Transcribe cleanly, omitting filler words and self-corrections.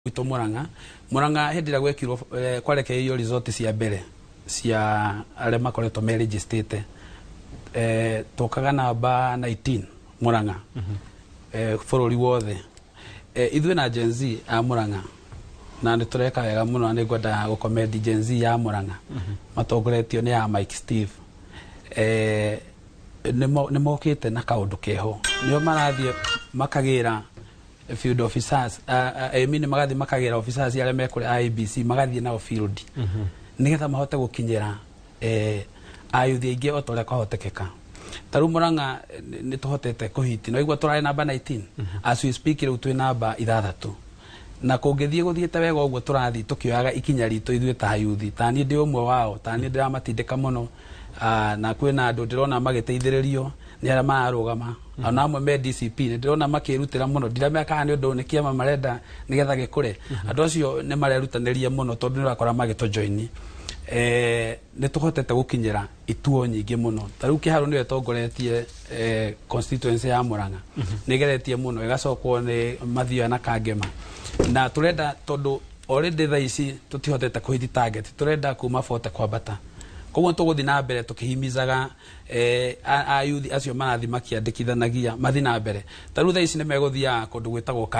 Gwitũ Murang'a. Murang'a hĩndĩ ĩrĩa gwekirwo kwarekereirio result cia mbere cia arĩa makoretwo merejistĩte, tũkaga namba 19 Murang'a bũrũri wothe. Ithuĩ na Gen Z a Murang'a na nĩ tũreka wega mũno, na nĩ ngwenda gũkomendi Gen Z ya Murang'a matongoretio nĩ ya Mike Steve. Nĩ mokĩte na kaũndũ keho, nĩo marathiĩ makagĩra field officers, I mean magathiĩ makagĩra officers arĩa me kũrĩa IEBC, magathiĩ nao field nĩgetha mahote gũkinyĩra ayuthi aingĩ o ta ũrĩa kwahotekeka. Ta rĩu Murang'a nĩ tũhotete kũhiti no igua tũrarĩ namba 19. As we speak, rĩu twĩ namba 6, na kũngĩthiĩ gũthiĩte wega ũguo tũrathiĩ tũkĩoyaga ikinya ritũ ithuĩ ta yuthi, ta niĩ ndĩ ũmwe wao, ta niĩ ndĩramatindĩka mũno. Na kwĩna andũ ndĩrona magĩteithĩrĩrio nĩ arĩa mararũgama, ona amwe me DCP nĩ ndĩrona makĩrutĩra mũno. Ndiramenya kana nĩ ũndũ nĩ kĩama marenda nĩgetha gĩkũre. Andũ acio nĩ marerutanĩria mũno tondũ nĩ ũrakora magĩtũjoini. Nĩ tũhotete gũkinyĩra ituo nyingĩ mũno. Ta rĩu Kĩharũ nĩyo ĩtongoretie constituency ya Murang'a, nĩ ĩgeretie mũno, ĩgacokwo nĩ Mathioya na Kangema. Na tũrenda, tondũ already thaa ici tũtihotete kũhiti target, tũrenda kuma 40 kwambata. Koguo tũgũthiĩ na mbere tũkĩhimizaga ayuthi acio marathiĩ makĩandĩkithanagia mathiĩ na mbere. Ta rĩu thaa ici nĩ megũthiaga kũndũ gwĩtagwo Kanda.